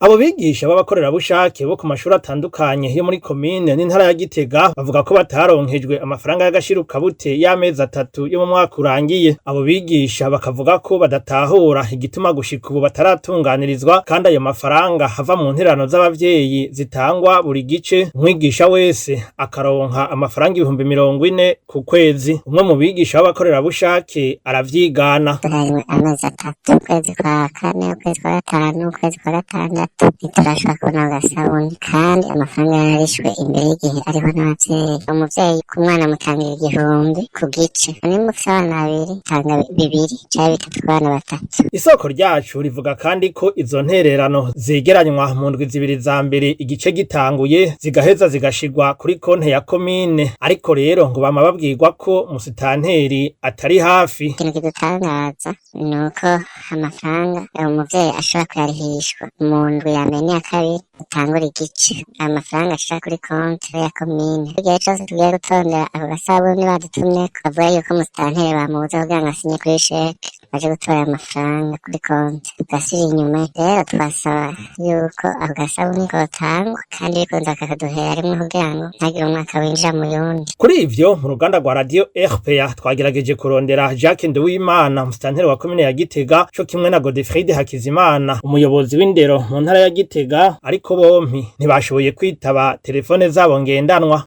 Abo bigisha b'abakorerabushake bo ku mashuri atandukanye yo muri komine n'intara ya Gitega bavuga ko bataronkejwe amafaranga y'agashirukabute y'amezi 3 yo mu mwaka urangiye. Abo bigisha bakavuga ko badatahura igituma gushika ubu bataratunganirizwa, kandi ayo mafaranga ava mu ntererano z'abavyeyi zitangwa buri gice, umwigisha wese akaronka amafaranga 40,000 ku kwezi. Umwe mu bigisha b'abakorerabushake aravyigana. Duhawe amezi 3, ukwezi kwa kane, ukwezi kwa gatanu, ukwezi kwa gatandatu, ntiturashobora kubona agasabuni, kandi amafaranga yararishwe imbere y'igihe ariho n'abavyeyi. Umuvyeyi ku mwana amutangira 1000 ku gice, nimba ufise abana babiri tanga 2 canke 3 ku bana batatu. Isoko ryacu rivuga kandi ko izo ntererano zegeranywa mu ndwi 2 za mbere igice gitanguye, zigaheza zigashirwa kuri konte ya komine, ariko rero ngo bama babwirwa ko musitanteri atari hafi. Ikintu kidutangaza ni uko amafaranga umuvyeyi ashobora kuyarihishwa mu ndwi ya mbere n'iya kabiri utangura igice, amafaranga ashira kuri konte ya komine. Igihe cose tugiye gutondera ako gasabuni badutumyeko, bavuga yuko musitanteri bamubuza kugira ngo asinye kuri sheke baje gutora amafaranga kuri konte, tugasubira inyuma. Rero twasaba yuko ako gasabuni kotangwa kandi bikunze bakakaduhera rimwe kugira ngo ntagire umwaka winjira mu yundi. Kuri ivyo, mu ruganda rwa radio RPA twagerageje kurondera Jacques Nduwimana, musitanteri wa komine ya Gitega, co kimwe na Godefried Hakizimana, umuyobozi w'indero mu ntara ya Gitega, ariko bompi ntibashoboye kwitaba telefone zabo ngendanwa.